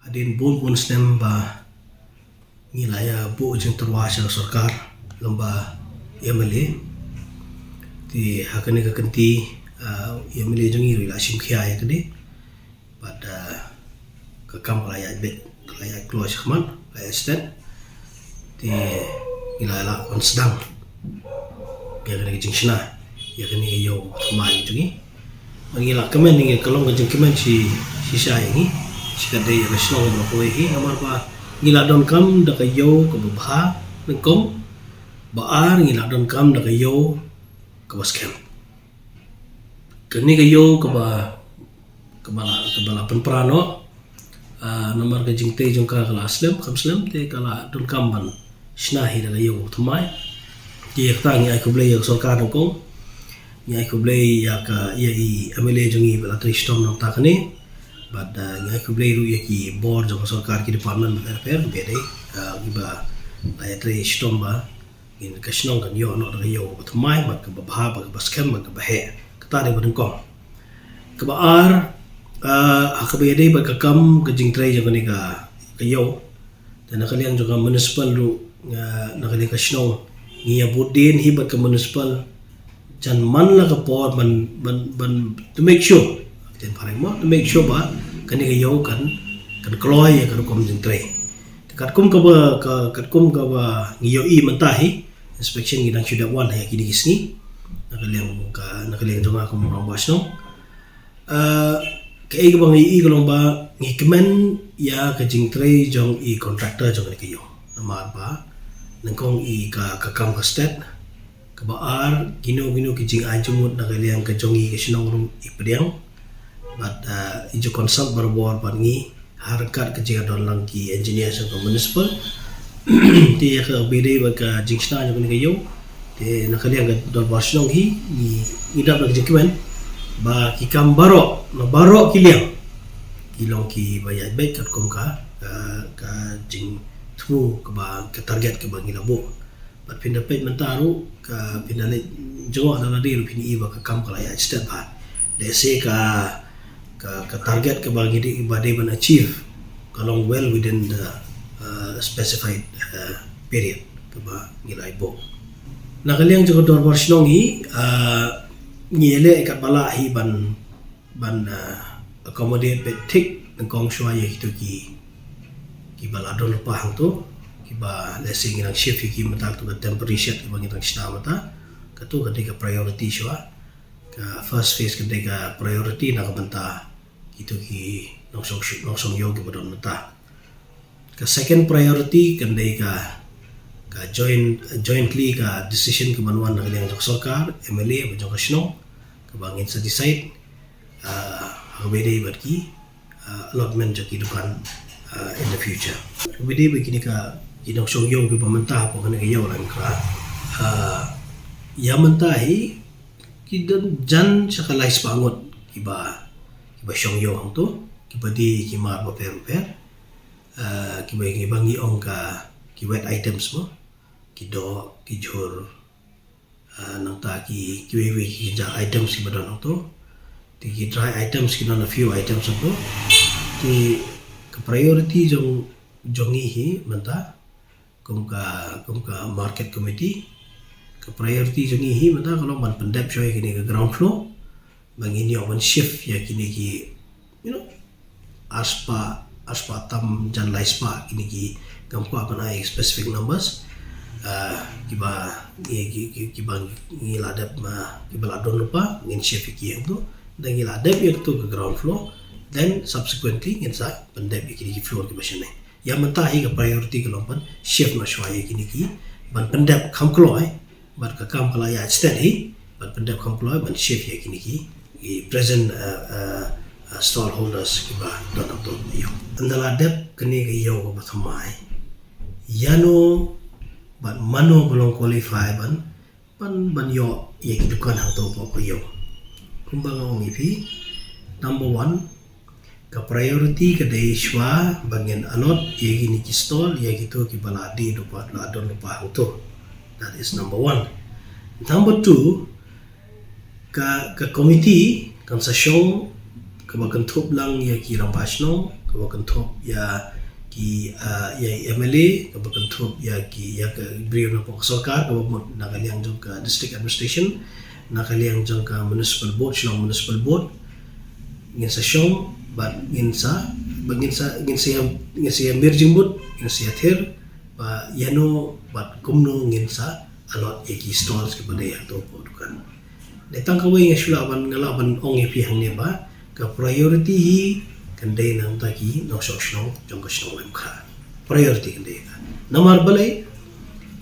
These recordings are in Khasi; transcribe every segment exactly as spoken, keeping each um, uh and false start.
Hadien bun bun snem ba ngi la ïa buh jingtyrwa sha ka sorkar lyngba M L A. Te ha kane ka kynti, ah, M L A jong ngi ruh i la shim khia ïa kane. Bad, ah, ka kam ka la ïaid beit, ka la ïaid kloi shakhmat, ka la ïaid stet. Te ngi la lah ban sdang ïa kane ka jingshna ïa kane ka ïew thymmai jong ngi. Ngi la kmen, ngi ka long ka jingkmen shi, shisha ïa ngi, shi katdei ïa ka shnong ba kawei hi, namar ba ngi la donkam da ka ïew kaba bha nyngkong, ba ar ngi la donkam da ka ïew kaba skhem. Kane ka ïew kaba, kaba la, kaba la pynpra noh, ah, namar ka jingtei jong ka ka la slem, kam slem, te ka la donkam ban shna hi da ka ïew thymmai. Te ïa kata ngi ai khublei ïa ka sorkar nyngkong. Ngi ai khublei ïa ka, ïa i M L A jong ngi ba la trei shitom na ka bynta kane. Bad, ah, ngi ai khublei ruh ïa ki bor jong ka sorkar, ki department bapher bapher, kiba dei, ah, kiba la ïa trei shitom ba ngin, ka shnong kan ïoh noh da ka ïew kaba thymmai, bad kaba bha, bad kaba skhem, bad kaba heh. Kata dei ba nyngkong. Kaba ar, ah, ha kaba ïadei bad ka kam ka jingtrei jong kane ka, ka ïew. Te na ka liang jong ka municipal ruh, ah, na ka liang ka shnong, ngi ïa bud dien hi bad ka municipal jan man la ka por ban, ban, ban, to make sure, jan phareng mo, to make sure ba kane ka ïew kan, kan kloi ïa ka rukom jingtrei. Te katkum kaba, ka, katkum kaba ngi ïohi mynta hi, inspection ngi dang shu dep wan ha kine ki sngi. Na ka liang ka, na ka liang jong nga kum u rangbah shnong. Ah, kaei kaba ngi ïohi ka long ba ngi kmen ïa ka jingtrei jong i contractor jong kane ka ïew. Namar ba nyngkong i ka, ka kam ka stet. Kaba ar, kino kino ki jingai jingmut na ka liang ka jong i ka shnong ruh i pdiang. Bad, ah, i ju consult barabor bad ngi ha ryngkat ka jingïadon lang ki engineer jong ka municipal. Te ïa kaba ïadei bad ka jingshna jong kane ka ïew, te na ka liang ka dorbar shnong hi, ngi, ngi dap da ka jingkmen ba ki kam baroh, na baroh ki liang, ki long kiba ïaid beit katkum ka, ka, ka jingthmu kaba, ka target kaba ngi la buh. Bad phin da peit mynta ruh, ka phin da leit jngoh da lade ruh phin i ba ka kam ka la ïaid stet bha. Lehse ka, ka, ka target kaba ngi dei, ba dei ban achieve ka long well within the, uh, specified, uh, period kaba ngi la ïa buh. Na ka liang jong ka dorbar shnong hi, uh, ngi ïaleh katba lah hi ban, ban, uh, accommodate beit thik nyngkong shuwa ïa kito ki, kiba la don lypa hangto, kiba lehse ngi nang shift ïa ki mynta, kato ka temporary shed kiba ngi nang shna mynta. Kato ka dei ka priority shuwa. Ka first phase ka dei ka priority na ka bynta kito ki nongshong, nongshong ïew kiba don mynta. Ka second priority kan dei ka, ka joint, jointly ka decision kaban wan na ka liang jong ka sorkar, M L A bad jong ka shnong, kaba ngin sa decide, ah, ha kaba ïadei bad ki, ah, allotment jong ki dukan, ah, in the future. Kaba ïadei bad kine ka, ki nongshong ïew kiba mynta hapoh kane ka ïew Laitumkhrah, ah, ïa mynta hi ki don jan sha ka lai spah ngut kiba, kiba shong ïew hangto, kiba die ki mar bapher bapher. Ah, kiba, kiba ngi ong ka, ki wet items mo, ki doh, ki jhur, ah, nangta ki, kiwei kiwei ki jait items kiba don hangto. Te ki dry items ki don a few items hangto. Te ka priority jong, jong ngi hi mynta, kum ka, kum ka market committee, ka priority jong ngi hi mynta ka long ban pyndep shuwa ïa kine ka ground floor, ba ngin ïoh ban shift ïa kine ki, you know, ar spah, ar spah tam jan lai spah, kine ki, ngam kwah ban ai specific numbers, ah, kiba, ki, ki, ki, kiba ngi la dep, ah, kiba la don lypa, ngin shift ïa ki hangto. Lada ngi la dep ïa kato ka ground floor, then subsequently ngin sa pyndep ïa kine ki floor kiba shane. Ïa mynta hi ka priority ka long ban shift noh shuwa ïa kine ki, ban pyndep kham kloi, eh. Bad ka kam ka la ïaid stet hi, ban pyndep kham kloi, ban shift ïa kine ki, ki present, uh, uh, uh, stall holders kiba don hangto ïa. Ynda la dep kane ka ïew kaba thymmai, ïano bad mano ba long qualify ban, ban, ban ïoh ïa ki dukan hangto hapoh ka ïew. Kumba nga ong ïa phi, number one, ka priority ka dei shuwa ba ngin allot ïa kine ki stall ïa kito kiba la die lypa, la don lypa hangto. That is number one. Number two, ka, ka committee kan sa shong kaba kynthup lang ïa ki rangbah shnong, kaba kynthup ïa ki, ah, ïa i M L A, kaba kynthup ïa ki, ïa ka briew na pok sorkar, kaba mut na ka liang jong ka district administration, na ka liang jong ka municipal board, Shillong Municipal Board, ngin sa shong, bad ngin sa, bad ngin sa, ngin sa ïa, ngin sa ïa mir jingmut, ngin sa ïa thir, ba ïano, bad kumno ngin sa allot ïa ki stalls kiba dei ha to po dukan. Dei tang kawei nga shu lah ban, nga lah ban ong ïa phi hangne ba ka priority hi kan dei na bynta ki nongshong shnong jong ka shnong Lamkhra. Priority kan dei ka. Namar balei,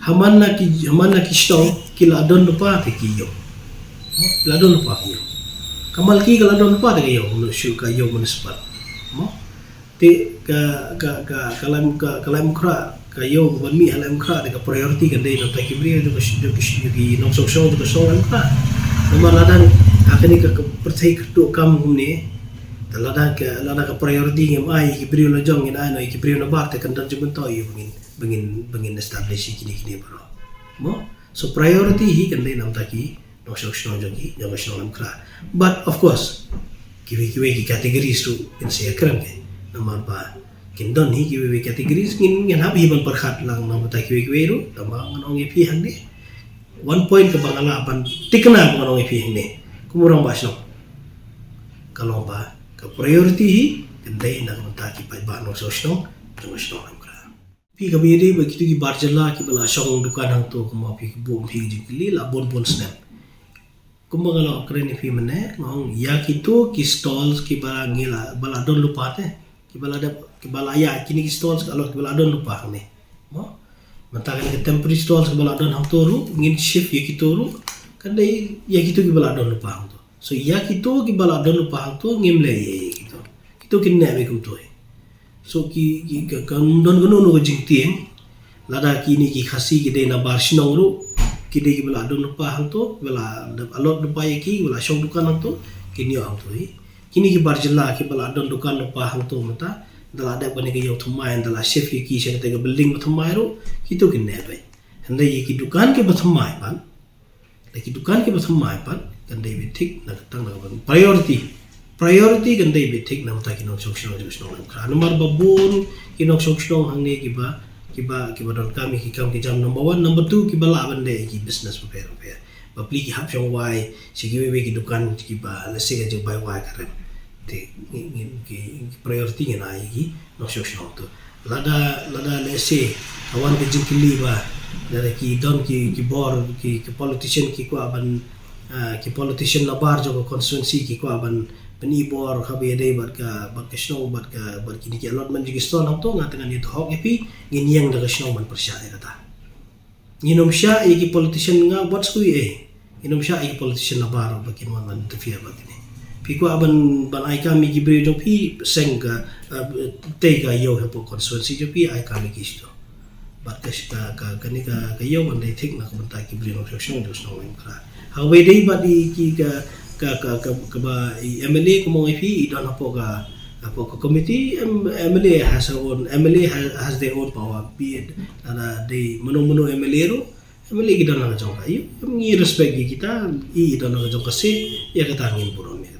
ha man la ki, ha man la ki shnong ki la don lypa te ki ïoh. Ki la don lypa ki ïoh. Ka Malki ka la don lypa te ki ïoh, shu ka ïoh municipal. Mo? Te ka, ka, ka, ka Lam, ka, ka Lamkhra, ka ïoh ban mih ha Lamkhra, te ka priority kan dei na bynta ki briew, te ka shi-, te ka shi-, ki nongshong shnong, te ka shnong Lamkhra. Namar lada ha kane ka, ka pyrthei kyrduh kam kumne, te lada ka, lada ka priority ngim ai ki briew la jong, ngin ai noh ïa ki briew na bar, te kan don jingmyntoi ïa ba ngin, ba ngin, ba ngin establish ïa kine, kine baroh. Mo? So priority hi kan dei na bynta ki nongshong shnong jong ki, jong ka shnong Lamkhra. But of course, kiwei kiwei ki categories ruh kin sa ïakren ki. Namar ba kin don hi kiwei kiwei categories, ngin, ngin hap hi ban pyrkhat lang na bynta kiwei kiwei ruh, tangba ngan ong ïa phi hangne. One point kaba nga lah ban tikna ba ngan ong ïa phi hangne, kum u rangbah shnong, ka long ba ka priority hi kan dei na ka bynta ki paidbah nongshong shnong jong ka shnong Lamkhra. Phi, kaba ïadei bad kito ki bar jylla kiba la shong dukan hangto, kumba phi, kumba phi jingkylli, la bun bun snem. Kumba nga la kren ïa phi mynne, nga ong ïa kito ki stalls kiba ngi la, ba la don lypa te, kiba la dep, kiba la ïa kine ki stalls ka allot kiba la don lypa hangne. Mo? Mynta kane ka temporary stalls kiba la don hangto ruh, ngin shift ïa kito ruh, kan dei ïa kito kiba la don lypa hangto. So ïa kito kiba la don lypa hangto ngim leh ei ei ïa kito. Kito kin neh beit kumto hi. So ki, ki ka, kam don kano kano ka jingtieng. Lada kine ki Khasi ki dei na bar shnong ruh, ki dei kiba la don lypa hangto, kiba la allot lypa ïa ki, kiba la shong dukan hangto, kin ïoh hangto hi. Kine ki bar jylla kiba la don dukan lypa hangto mynta, da la dep kane ka ïew thymmai, da la shift ïa ki sha kata ka building ba thymmai ruh, kito kin neh beit. Hynrei ïa ki dukan kiba thymmai pat, da ki dukan kiba thymmai pat, kan dei beit thik na ka tang na ka ban priority. Priority kan dei beit thik na bynta ki nongshong shnong jong ka shnong Lamkhra. Namar ba bun ki nongshong shnong hangne kiba, kiba, kiba donkam ïa ki kam ki jam, number one, number two, kiba lah ban leh ïa ki business bapher bapher. Bapli ki hap shong wai sha kiwei kiwei ki dukan kiba, let's say, ka jingbai wai ka rem. Te ngi, ngi, ki, ki priority ngin ai ïa ki nongshong shnong to. Lada, lada let's say ka wan ka jingkylli ba lada ki don ki, ki bor, ki, ki politician ki kwah ban, ah, ki politician na bar jong ka constituency ki kwah ban, ban pyni bor kaba ïadei bad ka, bad ka shnong, bad ka, bad kine ki allotment jong ki stall hangto, nga te ngan ïathuh hok ïa phi, ngin ïeng da ka shnong ban pyrshah ïa kata. Ngin ym shah ïa ki politician, nga wat shu ïa, ngin ym shah ïa ki politician na bar ba kin wan ban interfere bad kine. Phi kwah ban, ban ai kam ïa ki briew jong phi, seng ka, eh, tei ka ïew hapoh constituency jong phi, ai kam ïa ki shuh. Bad ka, ka, ka, kane ka, ka ïew kan dei thik na ka bynta ki briew nongshong shnong jong ka shnong Lamkhra. Hawei dei bad i ki ka, ka, ka, ka, kaba i M L A kumba nga ong ïa phi, i don hapoh ka, hapoh ka committee, M-, M L A has her own, M L A ha-, has their own power, be it, lada dei mano mano M L A ruh, M L A ki don la ka jong ka. Ïa, ngi respect ïa kita, i don la ka jong ka seat, ïa kata ngin burom ïa.